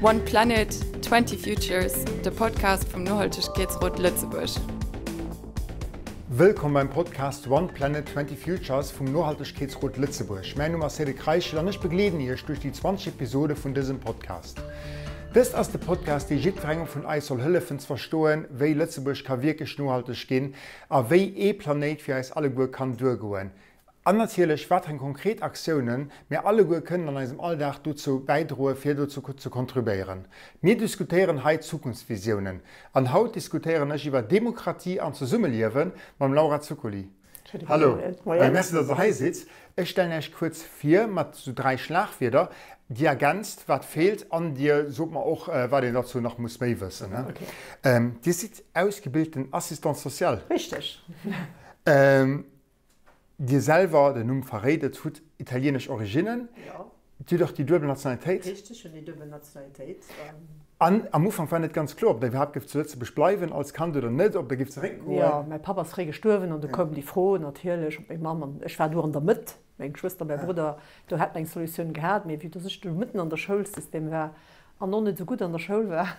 One Planet, 20 Futures, de Podcast vum Nohaltegkeetsrot Lëtzebuerg. Wëllkomm beim Podcast One Planet, 20 Futures vum Nohaltegkeetsrot Lëtzebuerg. Mäin Numm ass Cédric Reichel an ech begleeden Iech duerch déi 20 Episode vun dësem Podcast. Dëst ass de Podcast, dee jiddwerengem vun eis soll hëllefen ze verstoen, wéi Lëtzebuerg ka wierklech nohalteg ginn a wéi ee Planéit fir eis alleguer kann duergoen. An natierlech, wat fir eng konkret Aktiounen mir alleguer kënnen an eisem Alldag dozou bäidroen, fir dozou ze contribuéieren. Mir diskutéieren hei Zukunftsvisiounen. An haut diskutéieren ech iwwer Demokratie an Zesummeliewe mam Laura Zuccoli. Hallo, merci, datt Der hei sidd. Ech stellen Iech kuerz vir mat esou 3 Schlagwierder. Dir ergänzt, wat feelt, an Dir sot mer och, wat een dozou nach muss méi wëssen. Dir sidd ausgebilten Assistante sociale. Richteg. Dir selwer, den Numm verréit et, hutt italienesch Originnen. Jo. Dir hutt och déi duebel Nationalitéit. Richteg, hunn déi duebel Nationalitéit. An am Ufank war net ganz kloer, ob Der iwwerhaapt géift zu Lëtzebuerg bleiwen als Kand oder net, ob Der géift zeréckgoen. Jo, mäi Papp ass fréi gestuerwen an du koum déi Fro natierlech op meng Mamm an ech war du an der Mëtt, meng Schwëster, mäi Brudder, do hätt mer eng Solutioun gehat, mee vue dass ech du mëtten an der Schoulsystem war an och net esou gutt an der Schoul war,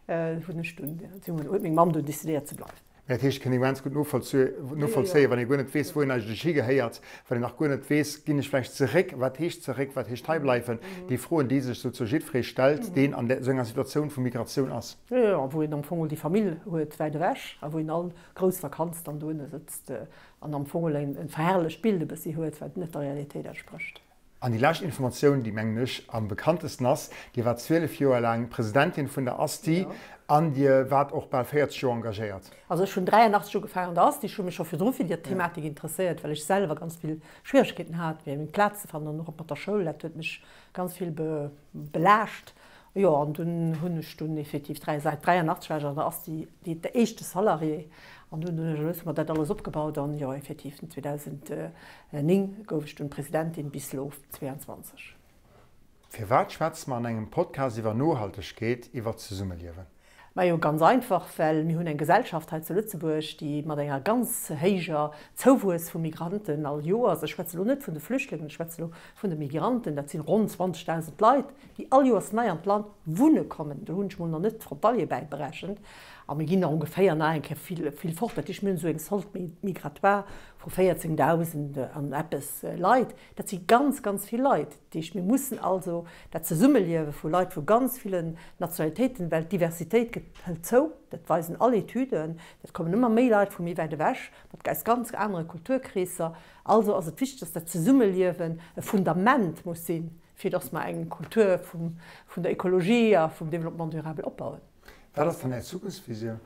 hunn ech dunn, huet meng Mamm dunn decidéiert ze bleiwen. Dat heescht, et kann ee immens gutt novollzéien, wann ee guer net weess, wou een eigentlech higehéiert, wann een nach guer net weess, ginn ech vläicht zeréck, wat heescht zeréck, wat heescht hei bleiwen, déi Froen, déi sech souzesoe jiddweree stellt, deen an esou enger Situatioun vu Migratioun ass. Jo, jo, a wou een am Fong déi Famill huet wäit ewech a wou een all grouss Vakanz dann dohinne sëtzt an am Fong e verherrlecht Bild e bëssi huet, wat net der Realitéit entsprécht. An déi lescht Informatioun, déi, mengen ech, am bekanntesten ass, Dir waart 12 Joer laang Presidentin vun der ASTI an Dir waart och bal 40 Joer engagéiert. Also ech hunn 83 ugefaangen an der ASTI. Ech hu mech scho virdru fir déi Thematik interesséiert, well ech selwer ganz vill Schwieregkeeten hat, fir meng Plaz ze fannen an och mat der Schoul. Dat huet mech ganz vill belaascht. Jo, an dunn hunn ech dunn effektiv 3, säit 83 war ech an der Asti déi de éischte Salarié an dunn hunn ech elo hu mer dat alles opgebaut an jo effektiv 2009 gouf ech dunn Presidentin bis elo 22. Firwat schwätze mer an engem Podcast iwwer Nohaltegkeet, iwwer Zesummeliewen? Majo, ganz einfach, well mir hunn eng Gesellschaft hei zu Lëtzebuerg, déi mat enger ganz héijer Zouwuess vu Migranten all Joers, ech schwätze elo net vun de Flüchtlingen, ech schwätze elo vun de Migranten, dat sinn ronn 20.000 Leit, déi all Joers nei an d'Land wunne kommen, do hunn ech mol nach net d'Frontalier bäiberechent, a mir ginn nach ongeféier nach eng Kéier vill, vill fort, dat heescht, mir hunn esou eng Solde migratoire vu 14.000 an eppes Leit, dat si ganz, ganz vill Leit. Dat heescht, mir mussen also dat Zesummeliewe vu Leit vu ganz villen Nationalitéiten, well d'Diversitéit gëtt, hëlt zou, dat weisen all Etüden, et kommen ëmmer méi Leit vu méi wäit ewech, mat aus ganz anere Kulturkreesser. Also ass et wichteg, dass dat Zesummeliewen e Fundament muss sinn, fir dass mer eng Kultur vum, vun der Ekologie a vum Développement durable opbauen. Wat ass dann Är Zukunftsvisioun?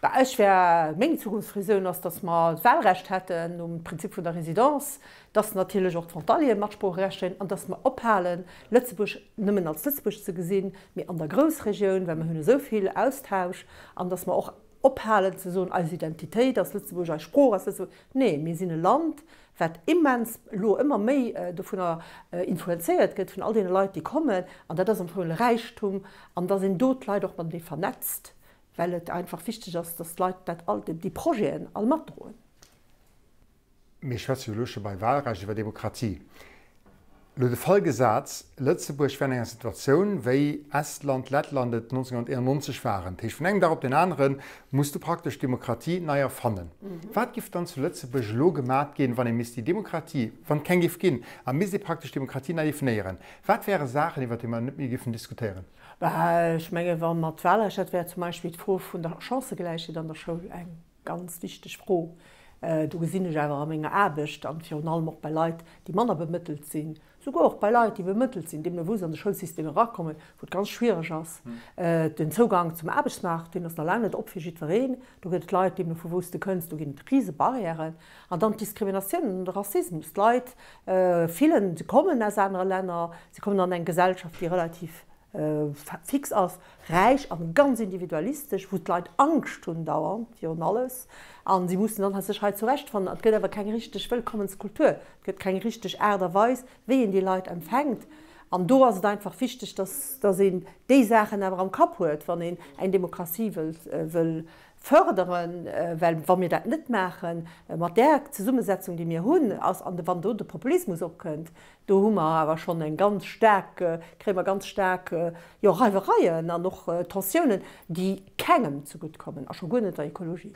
Bah, ech wär, meng Zukunftsvisioun ass, dass mer d'Wahlrecht hätten um Prinzip vun der Résidence, dass natierlech och d'Frontalieren Matsproocherecht hunn an dass mer ophalen, Lëtzebuerg nëmmen als Lëtzebuerg ze gesinn, mee an der Groussregioun, well mer hunn esou vill Austausch, an dass mer och ophalen ze soen, eis Identitéit ass Lëtzebuerg, eis Sprooch ass Lëtzebuerg. Nee, mir sinn e Land, wat immens elo ëmmer méi dovunner influenzéiert gëtt, vun all deene Leit, déi kommen, an dat ass am Fong e Räichtum, an dass een do d'Leit och matenee vernetzt, well et einfach wichteg ass, dass d'Leit dat all, déi Projeten all matdroen. Mir schwätze jo elo scho bei Wahlrecht iwwer Demokratie. Elo de Fall gesat, Lëtzebuerg wär an enger Situatioun, wéi Estland, Lettland et 1991 waren. Dat heescht, vun engem Dag op deen anere muss du praktesch d'Demokratie nei erfannen. Wat giff dann zu Lëtzebuerg elo gemat ginn, wann ee misst déi Demokratie, wann et keng giff ginn, a misst ee praktesch d'Demokratie nei definéieren? Wat wäre Saachen, iwwer déi mer net méi giffen diskutéieren? Bah, ech menge wa mer d'Wahlrecht, dat wär zum Beispill d'Fro vun der Chancëgläichheet an der Schoul eng Ganz wichteg Fro. Do gesinn ech awer a menger Aarbecht, an virun allem och bei Leit, déi manner bemëttelt sinn, souguer och bei Leit, déi bemëttelt sinn, deemno wou se an de Schoulsystem erakommen, wou et ganz schwiereg ass, den Zougank zum Aarbechtsmaart, deen ass nach laang net op fir jiddwereen. Do gëtt et Leit, deemno vu wou s de kënns, do ginn et rise Barrièren. An dann d'Diskriminatioun an de Rassismus. D'Leit fillen, se kommen aus anere Länner, se kommen an eng Gesellschaft, déi relativ fix ass, räich an ganz individualistesch, wou d'Leit Angscht hunn dauernd virun alles an si mussen dann sech hei zurechtfannen an et gëtt awer keng richteg Wëllkommenskultur, et gëtt keng richteg Aart a Weis, wéi een déi Leit empfänkt. An do ass et einfach wichteg, dass, dass een déi Saachen awer am Kapp huet, wann een eng Demokratie wëll, wëll fërderen. Well wa mir dat net maachen, mat där Zesummesetzung, déi mir hunn, ass, an wann do de Populismus opkënnt, do hu mer awer schonn eng ganz staark, kréie mer ganz staark, jo, Reiwereien an och Tensiounen, déi kengem zegutt kommen a scho guer net der Ekologie.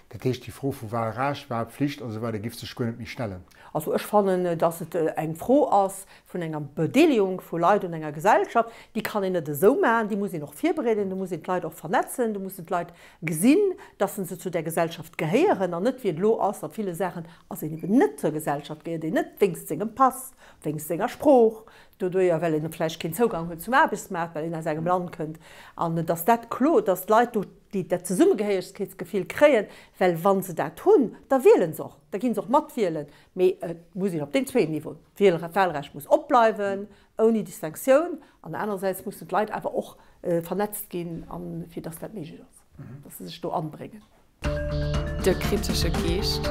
Dat heescht, déi Fro vu Wahlrecht, Wahlpflicht a sou weider giff sech guer net méi stellen? Also ech fannen, dass et eng Fro ass vun enger Bedeelegung vu Leit un enger Gesellschaft. Déi kann een net esou maachen, déi muss een och virbereeden, do muss een d'Leit och vernetzen, do mussen d'Leit gesinn, dass se zu där Gesellschaft gehéieren an net wéi et elo ass a ville Saachen ass een eben net zur Gesellschaft, gehéiert een net wéinst sengem Pass, wéinst senger Sprooch, doduerjer well een vläicht keen Zougang huet zum Aarbechtsmaart, well een aus engem Land kënnt an dass dat klo, dass d'Leit do déi dat Zesummegehéieregkeetsgefill kréien, well wa se dat hunn, da wiele se och, da gi se och matwielen. Mee et muss een op deem zweeten Niveau, d'Wahlrecht muss opbleiwen, ouni Distinctioun, an anerersäits mussen d'Leit awer och vernetzt ginn, a fir datt dat méiglech ass, datt se sech do anbréngen. De kritesche Geescht.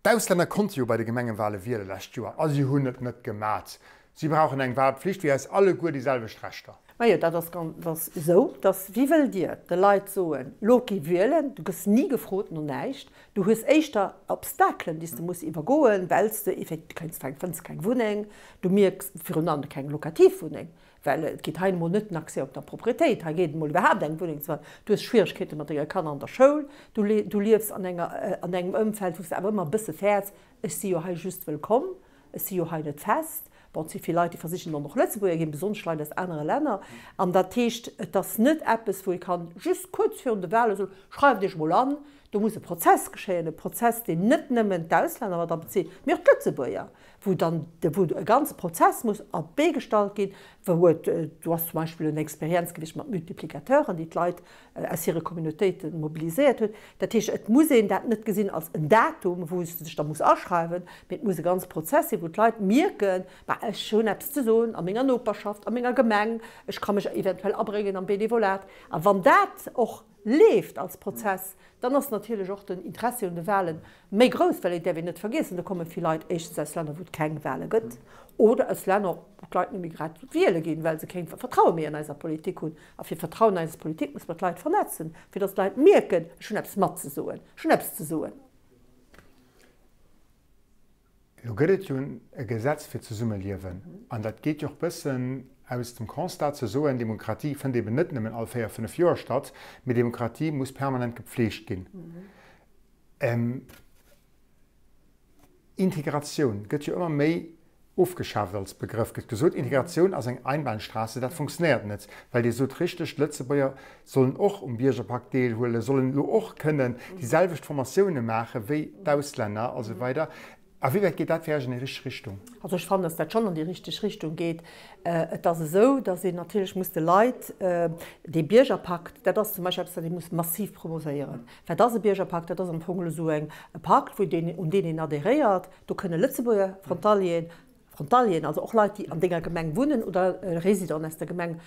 D'Auslänner konnte jo bei de Gemengewale wiele lescht Joer a si hunn et net gemat. Si brauchen eng Walpflicht wéi eis alleguer déi selwecht Rechter. Majo, dat ass ganz ass esou, dass, wéi wëllt Dir de Leit soen, lo gi wielen, du gëss ni gefrot no näischt, du hues éischter Obstakelen, déi s de muss iwwergoen, well s de effekt, du kéints, fënns keng Wunneng, du mierks virun allem keng lokativ Wunneng, Well et geet hei emol net den Accès op der Proprietéit, hei geet et emol iwwerhaapt eng Wunneng ze fannen. Du hues Schwieregkeete mat denge Kanner an der Schoul, du du liefs an enger an engem Ëmfeld, wou s de awer ëmmer e bësse fäerts, ech si jo hei just wëllkomm, ech si jo hei net fest. Bon, et si vill Leit, déi versichen dann och Lëtzebuerger ginn, besonnesch Leit aus anere Länner. An dat heescht, et ass net eppes, wou ee kann just kuerz virun de Wale soen, schreift Iech emol an. Do muss e Prozess geschéien, e Prozess, deen net nëmmen d'Auslänner mat abezitt, mee och d'Lëtzebuerger. wou dann, wou e ganze Prozess muss op d'Bee gestallt ginn, wou et, do ass zum Beispill en Experienz gewiescht mat Multiplicateuren, déi d'Leit aus hire Communautéite mobiliséiert huet. Dat heescht, et muss een dat net gesinn als en Datum, wou s de dech da muss aschreiwen, mee et muss e ganze Prozess sinn, wou d'Leit mierken, Ma ech hunn eppes ze soen a menger Noperschaft, a menger Gemeng, ech ka mech eventuell abréngen am Benevolat. A wann dat och leeft als Prozess, dann ass natierlech och den Interessi un de Wahlen méi grouss, well et däerf een net vergiessen, do komme vill Leit éischtens aus Länner, wou et keng Wahle gëtt, oder aus Länner, wou d'Leit net méi grad wiele ginn, well se keng Vertraue méi an eiser Politik hunn. A fir Vertrauen an eis Politik muss mer d'Leit vernetzen, fir datt d'Leit mierken, ech hunn eppes matzesoen, ech hunn eppes ze soen. Elo gëtt et jo e Gesetz fir d'Zesummeliewen an dat geet jo och bëssen aus dem Constat ze soen, Demokratie fënnt eben net nëmmen all 4, 5 Joer statt, mee Demokratie muss permanent gepflegt ginn. Integratioun gëtt jo ëmmer méi ofgeschaaft als Begrëff, gëtt gesot, Integratioun ass eng Einbahnstraße, dat funktionéiert net, well Dir sot richteg, d'Lëtzebuerger sollen och um Biergerpakt deelhuelen, sollen elo och kënnen déi selwecht Formatioune maache wéi d'Auslänner a sou weider. A wéi wäit geet dat fir Iech an déi richteg Richtung? Also ech fannen, datt dat schonn an déi richteg Richtung geet. Et ass esou, datt een natierlech muss de Leit dee Biergerpakt, dat ass zum Beispill eppes, wat ee muss massiv promovéieren. Wat ass e Biergerpakt? Dat ass am Fong esou eng e Pakt, wou deen, un deen een adhéréiert. Do kënne Lëtzebuerger Frontalieren, Frontalieren, also och Leit, déi an denger Gemeng wunnen oder Résidenten aus der Gemeng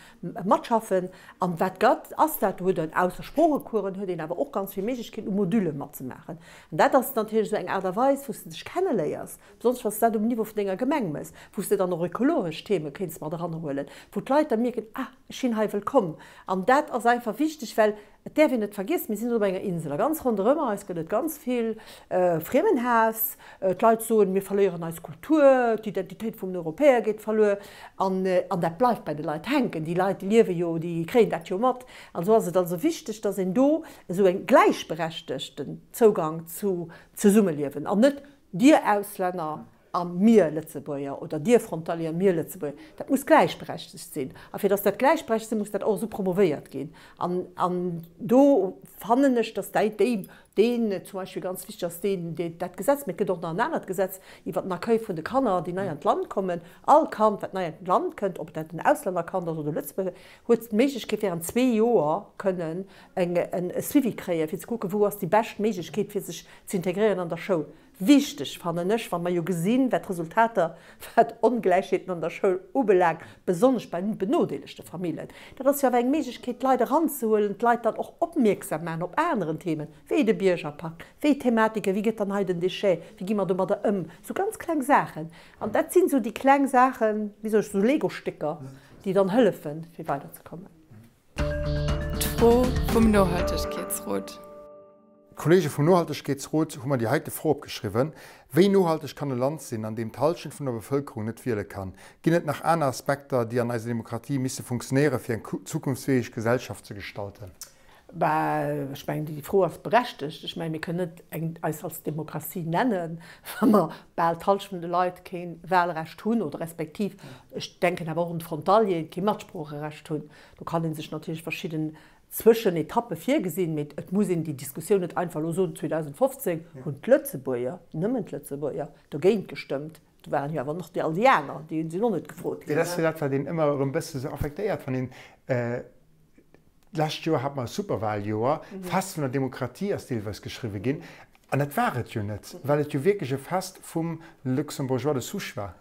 matschaffen. An wat gëtt, ass dat, do huet een ausser Sproochecoursen, huet een awer och ganz vill Méiglechkeeten, u Modülle matzemaachen. An dat ass natierlech esou eng Aart a Weis, wou s de dech kenneléiers, besonnesch wann s de dat um Niveau vun denger Gemeng méchs, wou s de dann och ökologesch Theme kéints mat eranhuelen, wou d'Leit da mierken, ah, ech sinn hei wëllkomm. An dat ass einfach wichteg, well Et däerf een net vergiessen, mir sinn op enger Insel a ganz ronderëm eis gëtt et ganz vill Friemenhaass. D'Leit soen, mir verléieren eis Kultur, d'Identitéit vum Europäer geet verluer. An dat bleift bei de Leit hänken. Déi Leit, déi liewe jo, déi kréien dat jo mat. An esou ass et also wichteg, datt een do esou e gläichberechtegten Zougang zu Zesummeliewen an net dir Auslänner, A mir Lëtzebuerger, oder dir Frontalier, mir Lëtzebuerger, dat muss gläichberechtegt sinn. A fir datt dat gläichberechtegt sinn, muss dat och esou promovéiert ginn. An, an do fannen ech, datt déi, déi, deen zum Beispill ganz wichteg ass, deen, dee, dat Gesetz, mee et gëtt och nach en anert Gesetz iwwert den Accueil vun de Kanner, déi nei an d'Land kommen. All Kand, wat nei an d'Land kënnt, ob dat en Auslännerkand ass oder e Lëtzebuerger, huet d'Méiglechkeet während zwee Joer kënnen eng, en e Suivi kréien, fir ze kucken, wou ass déi bescht Méiglechkeet, fir sech z'integréieren an der Schoul. wichteg, fannen ech, wa mer jo gesinn, wat d'Resultater, wat Ongläichheeten an der Schoul ubelaangt, besonnesch bei benodeelegte Famillen. Dat ass jo awer eng Méiglechkeet, d'Leit eranzehuelen, d'Leit dann och opmierksam maachen op aneren Themen, wéi de Biergerpakt, wéi Thematiken, wéi gëtt dann hei den Déchet, wéi gi mer domadder ëm, esou ganz kleng Saachen. An dat sinn esou déi kleng Saachen, wéi soll ech, esou Lego-Stécker, déi dann hëllefen, fir weiderzekommen. D'Fro vum Nohaltegkeetsrot. D'Kollege vum Nohaltegkeetsrot hu mer déi heite Fro opgeschriwwen, Wéi nohalteg kann e Land sinn, an deem d'Hallschent vun der Bevëlkerung net wiele kann? Ginn et nach aner Aspekter, déi an eiser Demokratie misse funktionéieren, fir eng zukunftsfäeg Gesellschaft ze gestalten? Bah, ech mengen, déi Fro ass berechtegt. Ech mengen, mir kënnen net eng eis als Demokratie nennen, wa mer bal d'Hallschent vun de Leit kee Wahlrecht hunn oder respektiv, ech denken awer och un d'Frontalieren, kee Matsproocherecht hunn. Do kann ee sech natierlech verschidden Zwëschenetappe virgesinn, mee et muss een déi Diskussioun net einfach elo soen, 2015 hunn d'Lëtzebuerger, nëmmen d'Lëtzebuerger, dogéint gestëmmt. Do waren jo awer nach déi all déi aner, déi sinn och net gefrot ginn. Dat ass jo dat, wat een ëmmer erëm e bësse sou affektéiert, wann een, d'lescht Joer hate mer e Superwahljoer, Fest vun der Demokratie ass deelweis geschriwwe ginn, An dat war et jo net, well et jo wierklech e Fest vum Luxembourgeois de souche war.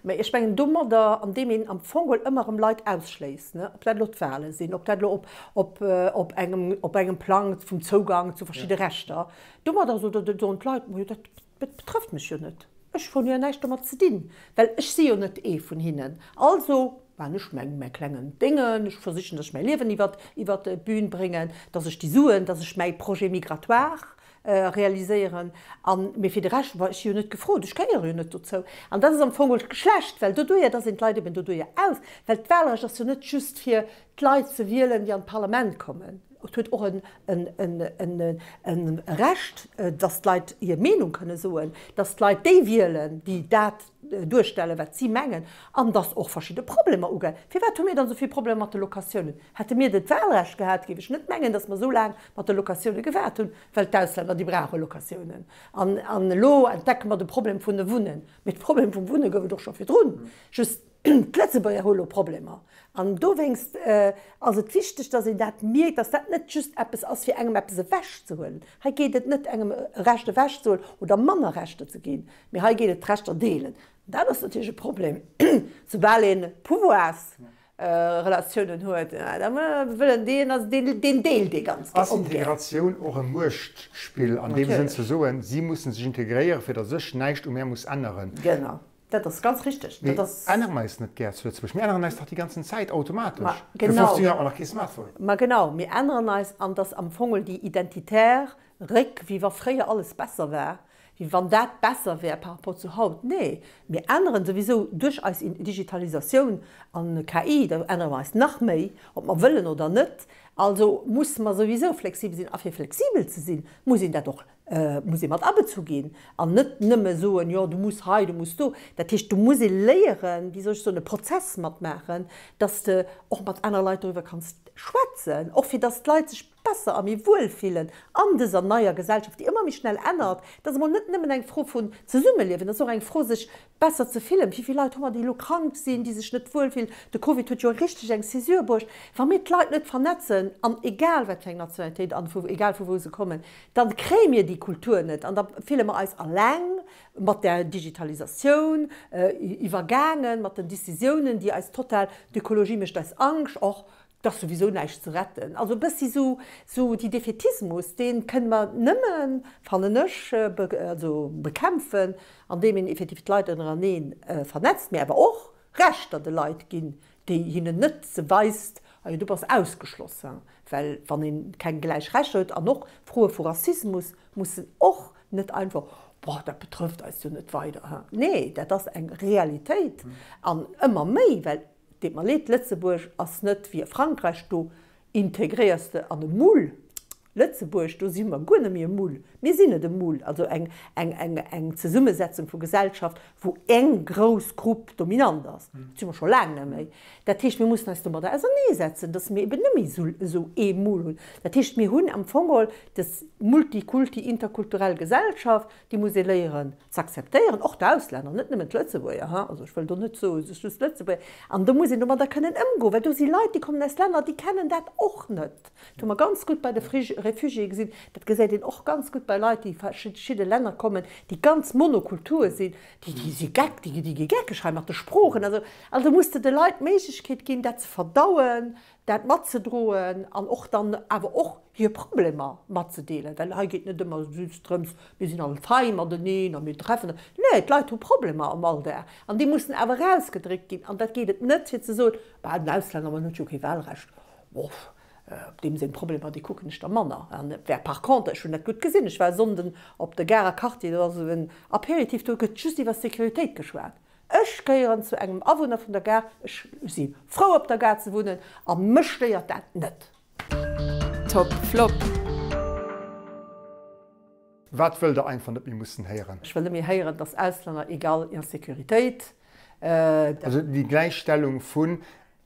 Mä ech mengen domadder, andeem een am Fong geholl ëmmer erëm Leit ausschléisst, ne, ob dat elo d'Wahle sinn, ob dat elo op, op, op engem, op engem Plang vum Zougang zu verschidde Rechter, domadder soen d'Leit, Majo, dat betrëfft mech jo net, ech hunn jo näischt domat ze dinn, well ech si jo net ee vun hinnen. Also maachen ech mäin, mäi klengen Déngen, ech versichen, datt ech mäi Liewen iwwert, iwwert d'Bühn bréngen, datt ech déi Suen, datt ech mäi Projet migratoire realiséieren an, mee fir de Rescht war ech jo net gefrot, ech gehéiere jo net dozou. An dat ass am Fong och schlecht, well doduerjer, dass een d'Leit eben doduerjer aus, well d'Wahlrecht ass jo net just fir d'Leit ze wielen, déi an d'Parlament kommen, et huet och en Recht, dass d'Leit hir Meenung kënne soen, dass d'Leit déi wielen, déi dat duerstellen, wat si mengen, an dass och verschidde Problemer uge. Firwat hu mir dann esou vill Problemer mat de Locatiounen? Hätte mir dat Wahlrecht gehat, géif ech net mengen, dass mer esou laang mat de Locatioune gewaart hunn, well d'Auslänner, déi brauche Locatiounen. An, an elo entdecke mer de Problem vun de Wunnen. Mee de Problem vum Wunne gouf et och scho virdrun. Just d'Lëtzebuerger hu elo Problemer. An dowéinst ass et wichteg, dass een dat mierkt, dass dat net just eppes ass, fir engem eppes ewechzehuelen. Hei geet et net, engem e Recht ewechzehuelen oder manner Rechter ze ginn, mee hei geet et d'Rechter deelen. Dat ass natierlech e Problem, soubal ee Pouvoirsrelatiounen huet, da wëllen deen, also deen deelt ee ganz Ass ongär. Integratioun och e Muechtspill an deem Sënn ze soen, si mussen sech integréieren, fir datt ech näischt u mär muss änneren? Genau. Dat ass ganz richteg. Dat ass. Mir änneren eis net gär zu Lëtzebuerg. Mir änneren eis dach déi ganzen Zäit automatesch. Ma genau. Viru 15 Joer hat mer nach kee Smartphone. Ma genau, mir änneren eis an dass am Fong déi identitär Réck, wéi wa fréier alles besser war, wéi wann dat besser wär par rapport zu haut. Nee, mir änneren souwisou duerch eis Digitalisatioun an KI, da ännere mer eis nach méi, ob mer wëllen oder net. Also musse mer souwisou flexibel sinn. A fir flexibel ze sinn, muss een dat och muss ee mat abezu ginn an net nëmme soen, jo du muss hei, du muss do. Dat heescht, do muss ee léieren, wéi soll ech soen, e Prozess matmaachen, dass de och mat aner Leit doriwwer kanns schwätzen, och fir dass d'Leit sech besser a méi wuel fillen an dëser neier Gesellschaft, déi ëmmer méi schnell ännert. Dat ass emol net nëmmen eng Fro vun Zesummeliewen, dat ass och eng Fro sech besser ze fillen. Wéi vill Leit hu mer, déi elo krank sinn, déi sech net wuel fillen? De Covid huet jo richteg eng Césure bruecht. Wa mir d'Leit net vernetzen, an egal wat fir eng Nationalitéit an vu egal vu wou se kommen, da kréie mir déi Kultur net an da fille mer eis alleng mat där Digitalisatioun iwwergaangen, mat den Décisiounen, déi eis total, d'Ökologie mécht eis Angscht, och 't ass souwisou näischt ze retten. Also e bëssi sou, sou déi Defätismus, dee kënne mer nëmmen, fannen ech, also bekämpfen, andeem een effektiv d'Leit ënnerenee vernetzt, mee awer och Rechter de Leit ginn, déi hinnen net se weist, ah jo, du bass ausgeschloss. Well wann ee keng gläich Rechter huet, an och Froe vu Rassismus mussen och net einfach, boah, dat betrëfft eis jo net weider. Nee, dat ass eng Realitéit an ëmmer méi, well Deet mer leed, Lëtzebuerg ass net wéi Frankräich, do integréiers de an e Moule. Lëtzebuerg, do si mer guer net méi e Moule. Mir sinn net e Moule, also eng, eng, eng, eng Zesummesetzung vu Gesellschaft, wou eng grouss Grupp dominant ass. Dat si mer scho laang net méi. Dat heescht, mir mussen eis domadder auserneesetzen, datt mir eben net méi esou, esou ee Moule hunn. Dat heescht, mir hunn am Fong geholl dës multikulti, interkulturell Gesellschaft, Déi muss ee léieren z'akzeptéieren, och d'Auslänner, net nëmmen d'Lëtzebuerger, ha, also ech wëll do net soen, et ass just d'Lëtzebuerger. An do muss een domadder kënnen ëmgoen, well do si Leit, déi kommen aus Länner, déi kennen dat och net. Dat hu mer ganz gutt bei de. Refugiéë gesinn, dat gesäit een och ganz gutt bei Leit, déi verschidde Länner kommen, déi ganz Monokultur sinn, déi déi si geck, déi déi gi geckeg hei mat de Sproochen. Also also muss de de Leit d'Méiglechkeet ginn, dat ze verdauen, dat matzedroen an och dann awer och hir Problemer matzedeelen, well hei geet net ëmmer just drëms, mir sinn all fei mateneen a mir treffen eis. Nee, d'Leit hu Problemer am Alldag an déi mussen awer erausgedréckt ginn. An dat geet et net, fir ze soen, Bah, den Auslänner, ma en huet jo kee Wahlrecht, boff, op deem seng Problemer, déi kucken ech da manner. An et wär par contre, ech hunn dat gutt gesinn, ech war e Sonnden op de Garer Quartier, do ass esou en Apéritif, do gëtt just iwwer Sécuritéit geschwat. Ech gehéieren zu engem Awunner vun der Gare, ech si frou op der Gare ze wunnen a mech stéiert dat net. Top Flop. Wat wëllt der einfach net méi mussen héieren? Ech wëll net méi héieren, dass Auslänner egal Insécuritéit. Also déi Gläichstellung vun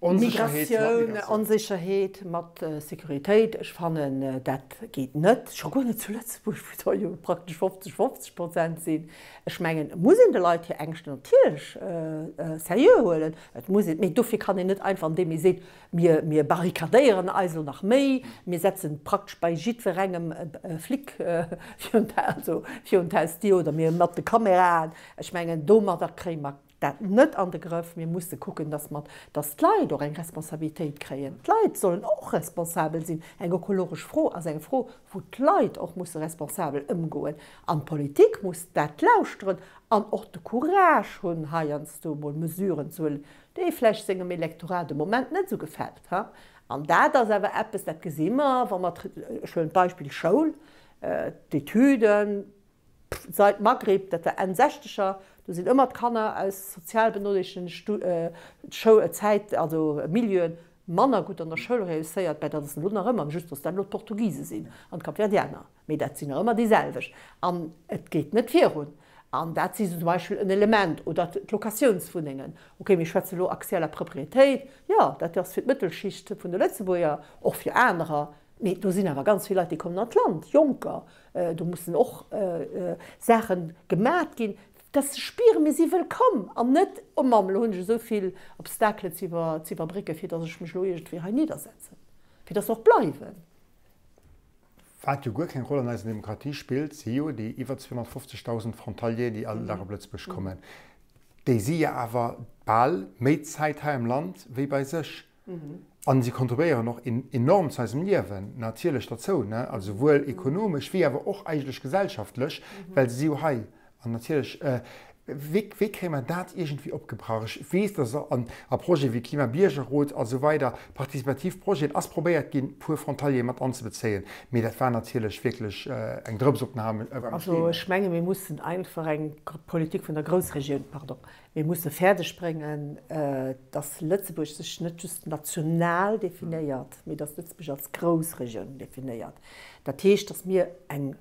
Onsécherheet mat Migratioun. Onsécherheet mat Sécuritéit, ech fannen, dat geet net, scho guer net zu Lëtzebuerg, wou der jo praktesch 50, 50 Prozent sinn. Ech mengen, et muss een de Leit hir Ängschten natierlech seriö huelen, et muss een, mee dofir kann een net einfach, andeem ee seet, mir, mir barrikadéieren eis elo nach méi, mir setzen praktesch bei jiddwerengem e Flic virun also virun d'Hausdier oder mir mat de Kameraen, ech mengen, domadder kréie mer dat net an de Grëff. Mir musse kucken, dass mer, dass d'Leit och eng Responsabilitéit kréien. D'Leit sollen och responsabel sinn. Eng ökologesch Fro ass eng Fro, wou d'Leit och musse responsabel ëmgoen. An d'Politik muss dat lauschteren an och de Courage hunn, heiansdo emol Mesuren ze huelen, déi vläicht sengem Elektorat de Moment net esou gefält. An dat ass awer eppes, dat gesi mer, wa mer, ech huelen d'Beispill Schoul, d'Etüden, Seit Maghrib, dat war Enn Sechzeger, do sinn ëmmer d'Kanner aus sozial benodeelegten Zäit, also Milieuen, manner gutt an der Schoul reusséiert. Mä dat ass elo nach ëmmer, just datt dat elo d'Portugise sinn an d'Kapverdianer, mee dat sinn nach ëmmer déi selwecht. An et geet net virun. An dat si zum Beispill en Element. Oder d'Locatiounswunnengen. Okay, mir schwätze elo Accès à la propriétéit, jo, dat ass fir d'Mëttelschicht vun de Lëtzebuerger, och fir anerer, mee do sinn awer ganz vill Leit, déi kommen an d'Land, Jonker, Do mussen och Saache gemat ginn, dass se spieren, mir si wëllkomm an net, oh Mamm, elo hunn ech esou vill Obstakelen ze iwwerbrécken, fir dass ech mech elo iergendwéi hei niddersetzen, fir dass se och bleiwen. Wat jo guer keng Roll an eiser Demokratie spillt, si jo déi iwwer 250.000 Frontalier, déi all Dag op Lëtzebuerg kommen. Déi si jo awer bal méi Zäit hei am Land wéi bei sech. An si kontribuéieren och enorm zu eisem Liewen natierlech derzou, ne, also souwuel ekonomesch wéi awer och eigentlech gesellschaftlech, well se si jo hei. An natierlech, wéi, wéi kréie mer dat iergendwéi opgebrach? Ech weess, dass an a Projete wéi Klimabiergerrot a sou weider, participativ Projeten, ass probéiert ginn, puer Frontaliere mat anzebezéien, mee dat war natierlech wierklech eng Drëps op den waarme Steen. Also ech menge mir mussen einfach eng Politik vun der Groussregioun, pardon, Mir musse fäerdeg bréngen, dass Lëtzebuerg sech net just national definéiert, mee dass Lëtzebuerg als Groussregioun definéiert. Dat heescht, dass mir eng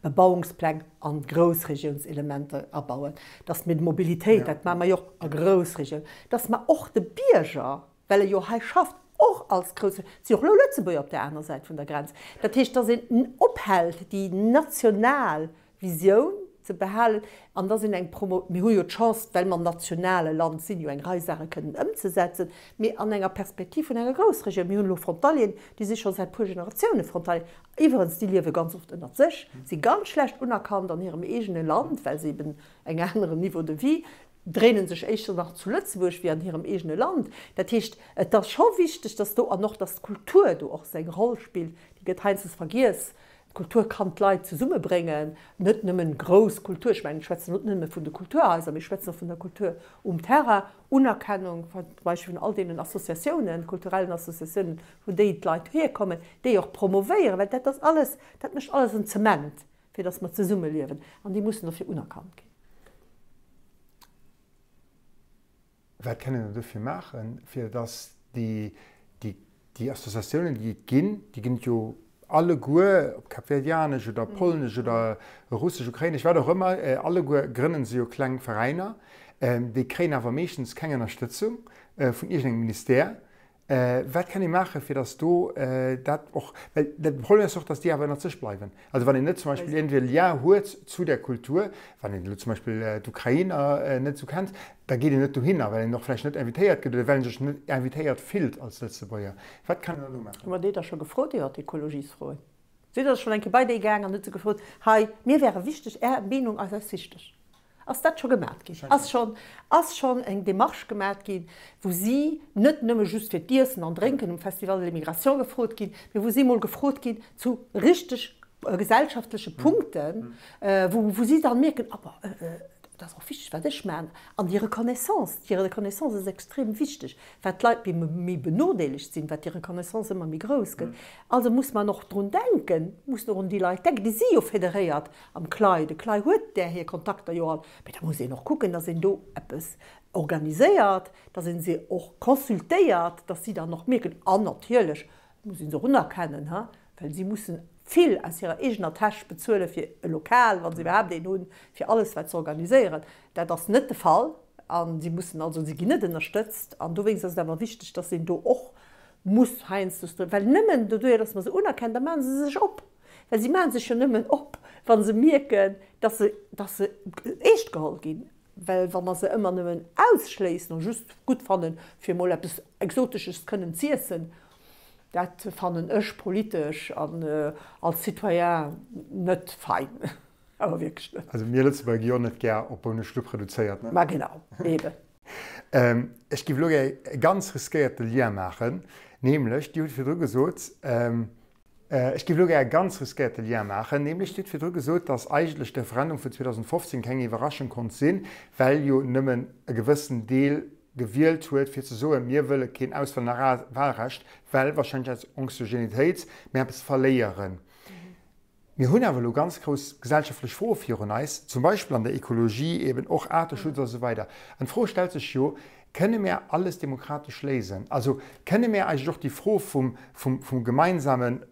Bebauungspläng a Groussregiounselementer abauen, dass mir d'Mobilitéit, dat maache mer jo och a Groussregioun, dass mer och de Bierger, well e jo hei schafft, och als Groussregioun, et si och elo Lëtzebuerger op där aner Säit vun der Grenz, dat heescht, dass een ophält, déi national Visioun ze behalen an dass een eng Promo, mir hu jo d'Chance, well mer nationale Land sinn, jo eng Rei Saache kënnen ëmzesetzen, mee an enger Perspektiv vun enger Groussregioun. Mir hunn elo Frontalieren, déi si scho säit puer Generatioune Frontalier. Iwwerens, déi liewe ganz oft ënnert sech, si ganz schlecht unerkannt an hirem eegene Land, well se eben eng aneren Niveau de vie, dréinen sech éischter nach zu Lëtzebuerg wéi an hirem eegene Land. Dat heescht, et ass scho wichteg, dass do, an och dass d'Kultur do och seng Roll spillt, déi gëtt heianstes vergiess, D'Kultur kann d'Leit zesummebréngen, net nëmmen grouss Kultur, ech mengen, ech schwätzen net nëmme vun de Kulturhaiser, mee ech schwätzen och vun der Kultur um Terrain, Unerkennung zum Beispill vun all deenen Associatiounen, kulturellen Associatiounen, wou déi d'Leit hierkommen, déi och promovéieren, well dat ass alles, dat mécht alles en Zement, fir datt mer zesummeliewen, an déi mussen dofir unerkannt ginn. Wat kann een dann dofir maachen, fir datt déi, déi, déi Associatiounen, déi et ginn, déi ginn et jo alleguer, ob kapverdianesch oder polnesch oder russesch, ukrainesch, wat och ëmmer, alleguer grënnen se jo kleng Veräiner, déi kréien awer meeschtens keng Ënnerstëtzung vun iergendengem Ministère. Wat kann ee maachen, fir datt do dat och, well de Problem ass och, datt déi awer ënnert sech bleiwen. Also wann een net zum Beispill iergendwéi e Lien huet zu där Kultur, wann een elo zum Beispill d'Ukrainer net esou kennt, da geet een net dohinner, well een och vläicht net invitéiert gëtt oder well een sech net invitéiert fillt als Lëtzebuerger. Wat kann een dann do maachen? Hu mer déi da scho gefrot iwwer d'Ekologiesfroen? Sidd Der schonn eng Kéier bei déi gaang an hutt se gefrot, hei, mir wäre wichteg, Är Meenung ass eis wichteg? Ass dat scho gemat ginn? Ass schonn, ass schonn eng Démarche gemat ginn, wou si net nëmme just fir d'Iessen an Drénken um Festival de l'immigration gefrot ginn, mee wou si emol gefrot ginn zu richteg gesellschaftleche Punkten, wou, wou si dann mierken, ah bon, dat ass och wichteg, wat ech maachen. An déi Reconnaissance, déi Reconnaissance ass extrem wichteg, wat d'Leit méi, méi benodeelegt sinn, wat déi Reconnaissance ëmmer méi grouss gëtt. Also muss man och drun denken, muss och un déi Leit denken, déi si jo federéiert Am CLAE, de CLAE huet där hir Kontakter jo all, mee da muss een och kucken, datt een do eppes organiséiert, datt ee se och consultéiert, datt si dann och mierken, an natierlech muss ee se och unerkennen, ha, well si mussen vill aus hirer eegener Täsch bezuele fir e Lokal, wa se iwwerhaapt een hunn, fir alles wat se organiséieren. Dat ass net de Fall a si mussen also, si ginn net ënnerstëtzt an dowéinst ass et awer wichteg, datt een do och muss heiansdo, well nëmmen doduerjer, datt mer se unerkennen, da maache se sech op. Well si maache sech jo nëmmen op, wa se mierken, dass se, dass se eescht geholl ginn. Well wa mer se ëmmer nëmmen ausschléissen a just gutt fannen, fir emol eppes Exotesches kënnen z'iessen, dat fannen ech politesch an als Citoyen net fein. Awer wierklech net. Also mir Lëtzebuerger gi jo och net gär op Bouneschlupp reduzéiert, ne? Ma genau, eben. Ech géif elo gär e ganz riskéierte Lien maachen, nämlech, Dir hutt virdru gesot, Ech géif elo gär e ganz riskéierte Lien maachen, nämlech Dir hutt virdru gesot, datt eigentlech de Referendum vun 2015 keng Iwwerraschung konnt sinn, well jo nëmmen e gewëssen Deel gewielt huet, fir ze soen, mir wëlle keen Auslännerwahlrecht, well wahrscheinlech aus Anxiogenitéit mir eppes verléieren. Mir hunn awer elo ganz grouss gesellschaftlech Froe virun eis, zum Beispill an der Ekologie, eben och Aarteschutz a sou weider. An d'Fro stellt sech jo, Kënne mär alles demokratesch léisen? Also kënne mär eigentlech och déi Fro vum, vum, vum gemeinsamen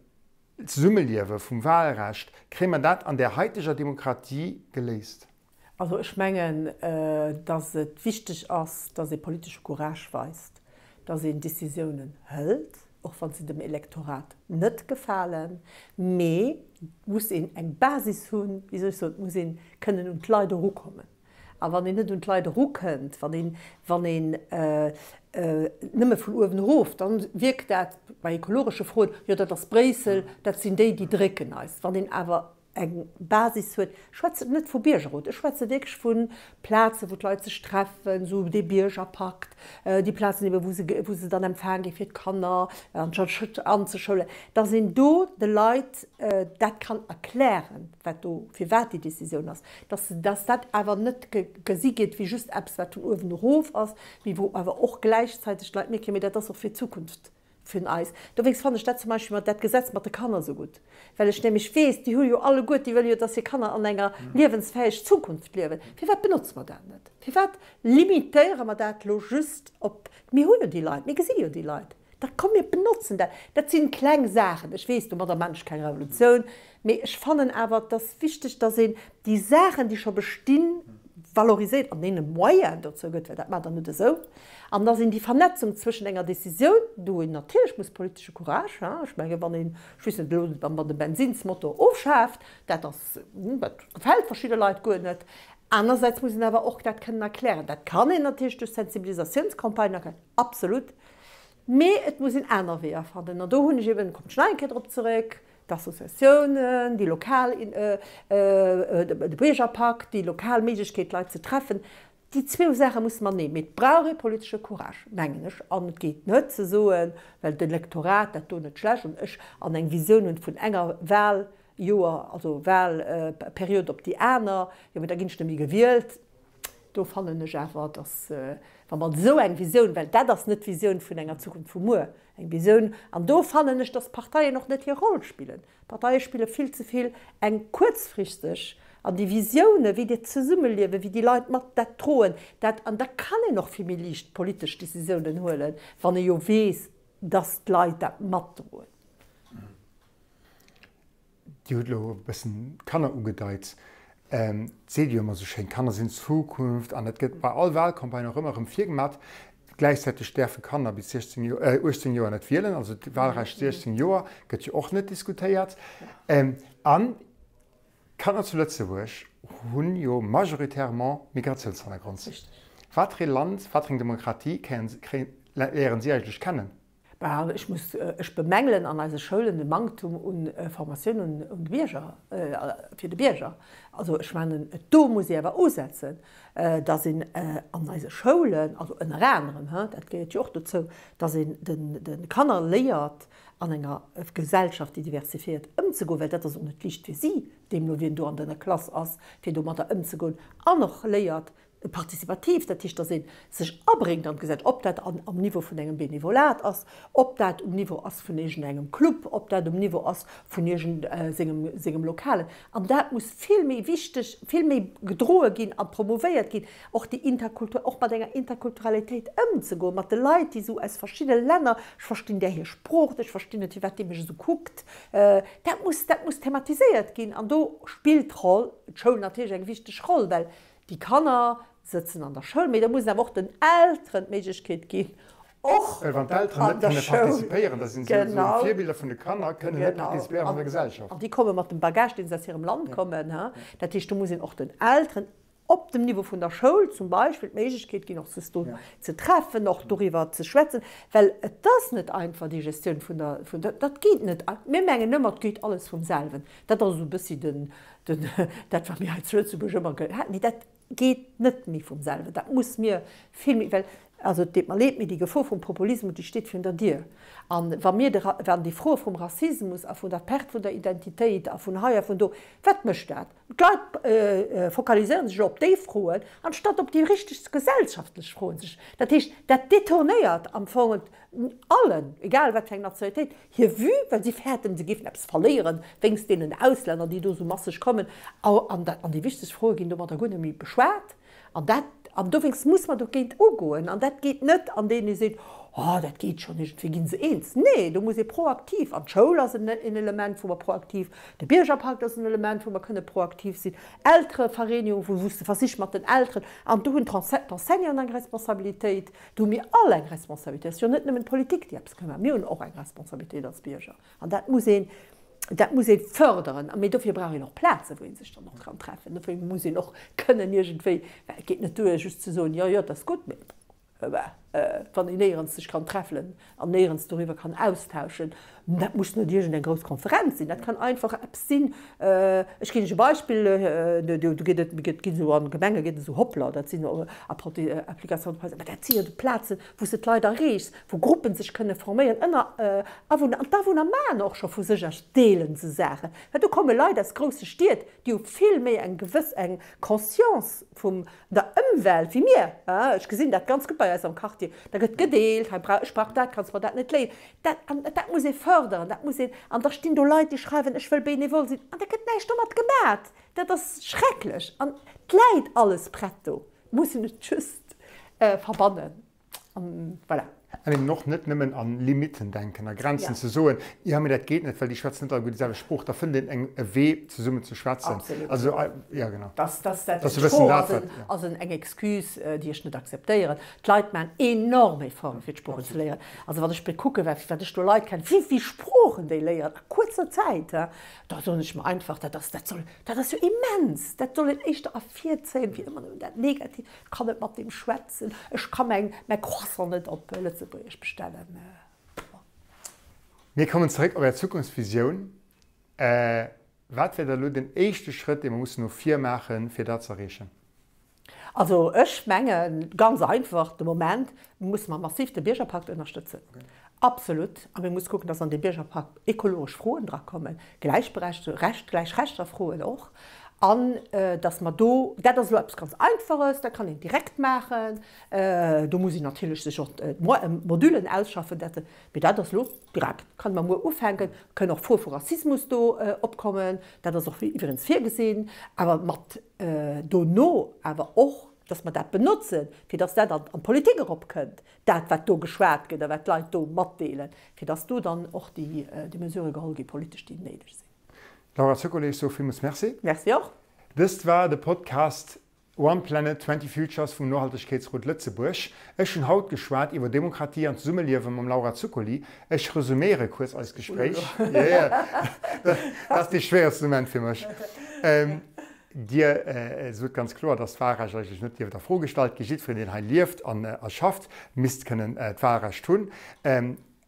Zesummeliewe, vum Wahlrecht, kréie mer dat an där haiteger Demokratie geléist? Also ech mengen, datt et wichteg ass, datt ee politesche Courage weist, datt een Décisiounen hëlt, och wa se dem Elektorat net gefalen, mee et muss een eng Basis hunn, wéi soll ech soen, et muss ee kënnen un d'Leit erukommen. A wann een net un d'Leit erukënnt, wann een, wann een nëmme vun uewen erof, da wierkt dat bei ekologesche Froen, jo dat ass Bréissel, dat sinn déi, déi drécken eis. Wann een awer eng Basis huet, ech schwätzen net vu Biergerrot, ech schwätze wierklech vu Plazen, wou d'Leit sech treffen, esou dee Biergerpakt, déi Plazen ebe wou se, wou se dann empfaang gi fir d'Kanner anzeschoulen, datt een do de Leit dat kann erklären, wat do, firwat déi Décisioun ass. dass dass dat awer net gesi gétt wéi just eppes, wat vun uewen erof ass, mee wou awer och gläichzäiteg d'Leit mierken, mee dat ass och fir d'Zukunft vun eis. Dowéinst fannen ech dat zum Beispill mat dat Gesetz mat de Kanner esou gutt, well ech nämlech weess, déi hu jo alleguer, déi wëlle jo, dass hir Kanner an enger liewensfäeg Zukunft liewen. Firwat benotze mer dat net? Firwat limitéiere mer dat elo just op, mir hu jo déi Leit, mir gesi jo déi Leit. Da komm mir benotzen dat. Dat sinn kleng Saachen. Ech weess, domadder maachen ech keng Revolutioun, mee ech fannen awer, et ass wichteg, dass een déi Saachen, déi scho bestinn, valoriséiert an deene Moyen dozou gëtt, well dat maacht Der net esou, an dass een déi Vernetzung zwëschent enger Décisioun, do een natierlech muss politesche Courage, hein, ech menge wann een, ech weess net, elo wann de Bensinnsmotor ofschaaft, dat ass, dat gefält verschidde Leit guer net. Anersäits muss een awer och dat kënnen erklären. Dat kann een natierlech duerch Sensibilisatiounscampagnen erklären, absolut. Mee et muss een aner Weeër fannen. An do hunn ech eben, kommen ech nach eng Kéier drop zeréck, d'Associatiounen, déi lokal, de Biergerpakt, déi lokal Méiglechkeet, d'Leit ze treffen. Déi zwou Saache musse mateneen. Mee et brauch ee politesche Courage, mengen ech. An et geet net ze soen, well d'Elektorat dat do net schlecht an ech an eng Visioun hunn vun enger Wahljoer, also Wahlperiod op déi aner, jo mee da ginn ech net méi gewielt. Do fannen ech awer, dass, wa mer esou eng Visioun, well dat ass net d'Visioun vun enger Zukunft vu muer, eng Visioun, an do fannen ech, dass d'Parteien och net hir Roll spillen. D'Parteie spille vill ze vill eng kuerzfristeg, an déi Visioune wéi dat Zesummeliewen, wéi déi Leit mat dat droen, dat, an da kann een och vill méi liicht politesch Décisiounen huelen, wann ee jo weess, dass d'Leit dat matdroen. Dir hutt elo e bëssen d'Kanner ugedeit. Et seet jo ëmmer esou schéin, d'Kanner sinn d'Zukunft an dat gëtt bei all Wahlcampagne och ëmmer erëm virgemat. Gläichzäiteg däerfe Kanner bis 16 Joer, 18 Joer net wielen, also d'Wahlrecht 16 Joer gëtt jo och net diskutéiert. An d'Kanner zu Lëtzebuerg hunn jo majoritairement Migratiounshannergrond. Wat fir ee Land, wat fir eng Demokratie kréien, léieren si eigentlech kennen? Bah, ech muss, ech bemängelen an eise Schoulen de Manktum un Formatioun un de Bierger, fir de Bierger. Also ech mengen, do muss ee awer usetzen, dass een an eise Schoulen, also ënner anerem, dat gehéiert jo och dozou, dass een de Kanner léiert, an enger Gesellschaft, déi diversifiéiert, ëmzegoen, well dat ass och net liicht fir si, deemno wien do an der Klass ass, fir domadder ëmzegoen, an och léiert, Participativ, dat heescht, datt ee sech abréngt an d'Gesetz, ob dat am Niveau vun engem Benevolat ass, ob dat um Niveau ass vun iergendengem Club, ob dat um Niveau ass vun iergend sengem sengem Lokalen. An dat muss vill méi wichteg, vill méi gedroe ginn a promouvéiert ginn, och déi Interkultur, och mat enger Interkulturalitéit ëmzegoen, mat de Leit, déi esou aus verschidde Länner, ech verstinn där hir Sprooch net, ech verstinn net, firwat dee mech esou kuckt, dat muss, dat muss thematiséiert ginn. An do spillt d'Roll, d'Schoul natierlech eng wichteg Roll, well Déi Kanner sëtzen an der Schoul, mee da muss awer och den Elteren d'Méiglechkeet ginn, och Well wann d'Elteren an net der kënne Schoul, participéieren, da sinn se esou genau, Virbilder vun de Kanner, kënnen net genau, participéieren an der Gesellschaft. An déi komme mat dem Bagage, deen se aus hirem Land kommen. Dat heescht, do muss een och den Elteren op dem Niveau vun der Schoul zum Beispill d'Méiglechkeet ginn, och sech do ze treffen, och doriwwer ze schwätzen, well et ass net einfach, déi Gestioun vun der, vun der, dat geet net. Mir mengen ëmmer, et geet alles vum selwen. Dat ass esou e bëssi den, den, dat wat mir hei zu Lëtzebuerg ëmmer ge, haten. Mee dat geet net méi vum selwen. Dat muss mir vill méi, well, also et deet mer leed, mee déi Gefor vum Populismus, déi steet virun der Dier. A wa mir de, wann déi Froe vum Rassismus a vun der Perte vun der Identitéit a vun hei a vun do, wat mécht dat? D'Leit fokaliséiere sech elo op déi Froen, anstatt op déi richteg gesellschaftlech Froen sech. Dat heescht, dat detournéiert am Fong allen, egal wat fir eng Nationalitéit, hir Vue, well si fäerten, se géifen eppes verléieren, wéinst deenen Auslänner, déi do esou masseg kommen. An déi wichteg Froe ginn domadder guer net méi beschwat. An dat, an dowéinst muss mer dogéint ugoen. An dat geet net, andeem ee seet, Oh, dat geet schonn, iergendwéi gi se eens. Nee, do muss ee proaktiv, an d'Schoul ass en Element, wou mer proaktiv, de Biergerpakt ass en Element, wou mer kënne proaktiv sinn, Elterevereenigungen, wou s de versichs mat den Elteren, an do hunn d'Enseignanten eng Responsabilitéit, Do hu mir all eng Responsabilitéit. Et ass jo net nëmmen d'Politik, déi eppes ka maachen. Mir hunn och eng Responsabilitéit als Bierger. An dat muss een, dat muss ee fërderen. Mee dofir brauch een och Plazen, wou ee sech dann och kann treffen. Dofir muss een och kënnen iergendwéi, well et geet net duer, just ze soen, jo, jo, dat ass gutt, mee wann een néierens sech kann treffelen an néierens doriwwer kann austauschen, Dat muss net iergendeng grouss Konferenz sinn, dat kann einfach eppes sinn. Ech ginn lech e Beispill, Do geet et, et ginn esou an Gemenge geet et esou Hoppla, dat sinn Applications de mä dat si jo déi Plazen, wou s de d'Leit erreechs, wou Gruppen sech kënne forméieren ënner Awunner. An d'Awunner maachen och scho vu sech aus, deele se Saachen. Well do komme Leit aus grousse Stied, déi hu vill méi eng gewëss eng Conscience vum der Ëmwelt wéi mir. Ech gesinn dat ganz gutt bei eis am Quartier, da gëtt gedeelt, hei brauch, ech brauch dat, kanns mer dat net léien. Dat, an dat muss ee fërderen, dat muss een, an da stinn do Leit, déi schreiwen, ech wëll bénévol sinn, an da gëtt näischt domat gemat. Dat ass schrecklech. An et läit alles prett do, et muss een et just verbannen. An voilà. An eben och net nëmmen a Limitten denken, a Grenzen, ze soen, jo mee dat geet net, well déi schwätzen net alleguer déi selwecht Sprooch. Da fënnt een eng e Wee zesummen ze schwätzen. Absolut. Also, jo genau. Dass, dass dat Dass e bëssen d'Sprooch dat ass wat, en, jo. ass en eng Excuse, déi ech net akzeptéieren. D'Leit maachen enorm Efforten, fir d'Sproochen ze léieren. Also wann ech bekucken, wat wat ech do Leit kennen, wéi vill Sproochen déi léieren a kuerzer Zäit, da soen ech mer einfach, dat ass, dat soll, dat ass jo immens. Dat soll een éischter ervirzéien, wéi ëmmer nëmmen dat Negatiivt. Ech kann net mat deem schwätzen, ech ka mäin mäi Croissant net op Lëtzebuergesch bestellen. Bon. Mir kommen zeréck op Är Zukunftsvisioun. Wat wär da elo den éischte Schrëtt, dee mer mussen no vir maachen, fir dat ze erreechen? Also ech menge ganz einfach, de Moment musse mer massiv de Biergerpakt ënnerstëtzen. Absolut. A mir musse kucken, datt an dee Biergerpakt ekologesch Froen drakommen, Gläichberechtegung, Recht, gläich Rechter Froen och. An datt mer do, dat ass elo eppes ganz Einfaches, dat kann een direkt maachen, do muss een natierlech sech och d'Modulen ausschaffen, dat, mee dat ass elo direkt, kann mer muer ufänken, kënnen och Froe vu Rassismus do opkommen, dat ass och iwwregens virgesinn, awer mat dono awer och, datt mer dat benotzen, fir datt dat an d'Politik eropkënnt, dat wat do geschwat gëtt a wat d'Leit do matdeelen, fir datt do dann och déi Mesurë geholl gi politesch, déi néideg sinn. Laura Zuccoli, ech soe villmools Merci. Merci och. Dëst war de Podcast. One Planet, 20 Futures vum Nohaltegkeetsrot Lëtzebuerg. Ech hunn haut geschwat iwwer Demokratie an Zesummeliewe mam Laura Zuccoli. Ech resuméiere kuerz eist Gespréich. Dat ass dee schwéierste Moment fir mech. Dir sot ganz kloer, dass d'Wahlrecht eigentlech net dierft a Fro gestallt ginn. Jiddwereen, deen hei lieft an a schafft, misst kënnen d'Wahlrecht hunn.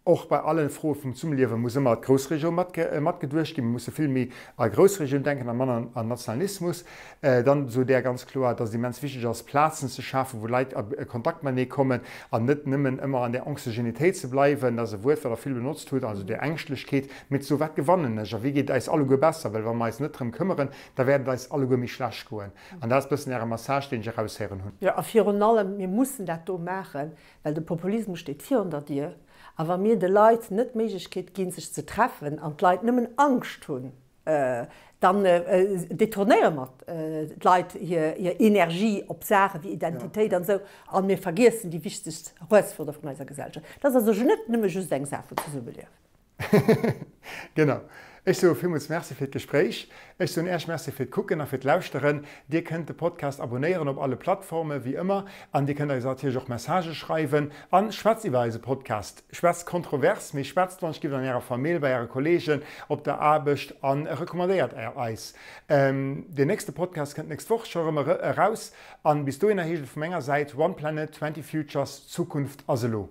Och bei alle Froe vum Zesummeliewe muss ëmmer d'Groussregioun matgeduecht ginn. Mir musse vill méi a Groussregioun denken a manner an Nationalismus. Dann sot Der ganz kloer, dass et immens wichteg ass, Plazen ze schafen, wou Leit a Kontakt matenee kommen an net nëmmen ëmmer an där Anxiogénitéit ze bleiwen, dat ass e Wuert, wat Der vill benotzt hutt, also där Ängschtlechkeet, mee ze soen, wat gewannen ech a wéi geet et eis alleguer besser, well wa mer eis net drëm këmmeren, da wäert et eis alleguer méi schlecht goen. An dat ass e bëssen Äre Message, deen ech eraushéieren hunn. Jo, a virun allem, mir mussen dat do maachen, Well de Populismus steet virun der Dier, a wa mir de Leit net d'Méiglechkeet ginn, sech ze treffen, an d'Leit nëmmen Angscht hunn, dann detournéiere mer d'Leit hir Energie op Saache wéi Identitéit an esou, a mir vergiessen déi wichtegst Erausfuerderung vun eiser Gesellschaft. Dat ass also net nëmme just eng Saach vun Zesummeliewen. Genau. Ech soe villmools Merci fir d'Gespréich. Ech soen Äech Merci fir d'Kucken a fir d'Lauschteren. Dir kënnt de Podcast abonéieren op alle Plattforme wéi ëmmer an Dir kënnt eis natierlech och Messagë schreiwen. A schwätzt iwwer eise Podcast. Schwätzt kontrovers, mee schwätzt wann ech giff an Ärer Famill, bei Äre Kolleegen, op der Aarbecht a recommandéiert eis. Deen nächste Podcast kënnt d'nächst Woch scho erëm eraus. An bis dohinner heescht et vu menger Säit, One Planet, 20 Futures, d'Zukunft ass elo.